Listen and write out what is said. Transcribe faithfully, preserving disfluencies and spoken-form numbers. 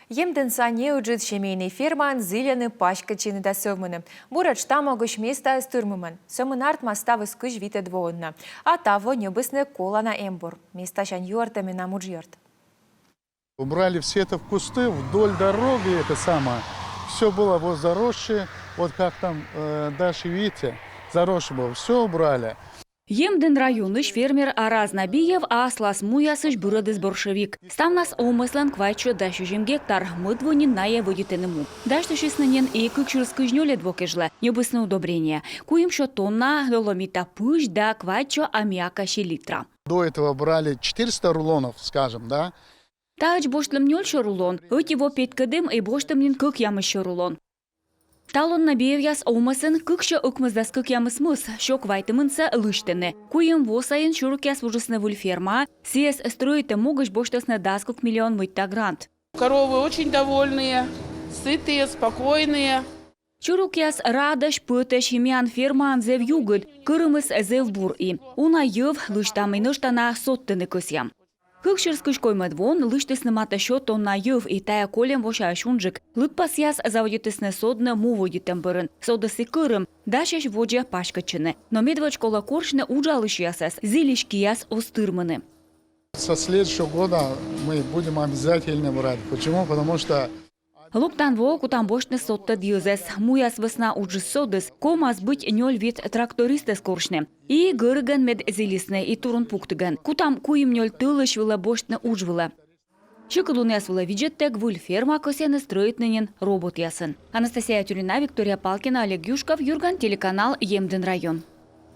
Емдінса неыджыд семейнӧй фермаын зільӧны паськӧдчыны да сӧвмыны. Буретш та могысь местаыс тырмымӧн. Сӧмын артмас ставыс кызь витӧд воын на. А таво ньӧбисны колана эмбур. Местасянь юӧртӧ менам уджъёрт. Убрали все это в кусты, вдоль дороги это самое. Все было вот заросшее, вот как там э, дальше видите, заросшее было, все убрали. Емдін районысь фермер Араз Набиев аслас муясысь бырӧдіс боршевик. Ставнас овмӧслӧн квайтсё дас сизим гектар, мӧд во нин найӧ вӧдитӧны му. Дасьтысисны нин и кык сюрс кызь нёльӧд во кежлӧ, ньӧбисны удобрение. Куимсё тонна доломита пызь да квайтсё аммиака селитра. До этого брали четыреста рулонов, скажем, да. Таӧдз босьтлім нёльсё рулон, ӧти во петкӧдім и босьтім нин кӧкъямыссё рулон. Талун Набиевъяс овмӧсын кыксё ӧкмысдас кӧкъямыс мыс, сё квайтымынсӧ лысьтӧны. Куим во сайын сюрукъяс вуджисны выль фермаӧ, сійӧс стрӧитӧм могысь босьтісны дас кык миллион мыйта грант. Коровы очень довольные, сытые, спокойные. Сюрукъяс радӧсь, пӧтӧсь, и миян фермаын зэв югыд, кӧрымыс зэв бур и. Уна йӧв, лысьтам и нӧшта на содтыны кӧсъям. Кык сюрс кызь коймӧд воын лысьтісны матӧ сё тонна йӧв, и тайӧ кольӧм восяысь унджык. Лыдпасъяс заводитісны содны му вӧдитӧм бӧрын. Содіс и кӧрым, дасьӧсь водзӧ паськӧдчыны. Но медводз колӧ корсьны уджалысьясӧс, зільысь кияс оз тырмыны. Со следующего года мы будем обязательно брать. Почему? Потому что Локтан во кутам босьтны содтӧд йӧзӧс. Муяс вӧсна уджыс содіс, ковмас быть нёль-вит трактористӧс корсьны. И гӧригӧн, мед зілисны, и турун пуктігӧн. Кутам куим-нёль тӧлысь вылӧ босьтны удж вылӧ. Сикӧдлунъяс вылӧ видзӧдтӧг выль ферма кӧсйӧны стрӧитны нин роботъясӧн. Анастасия Тюрина, Виктория Палкина, Олег Юшков, «Юрган» телеканал, Емдін район.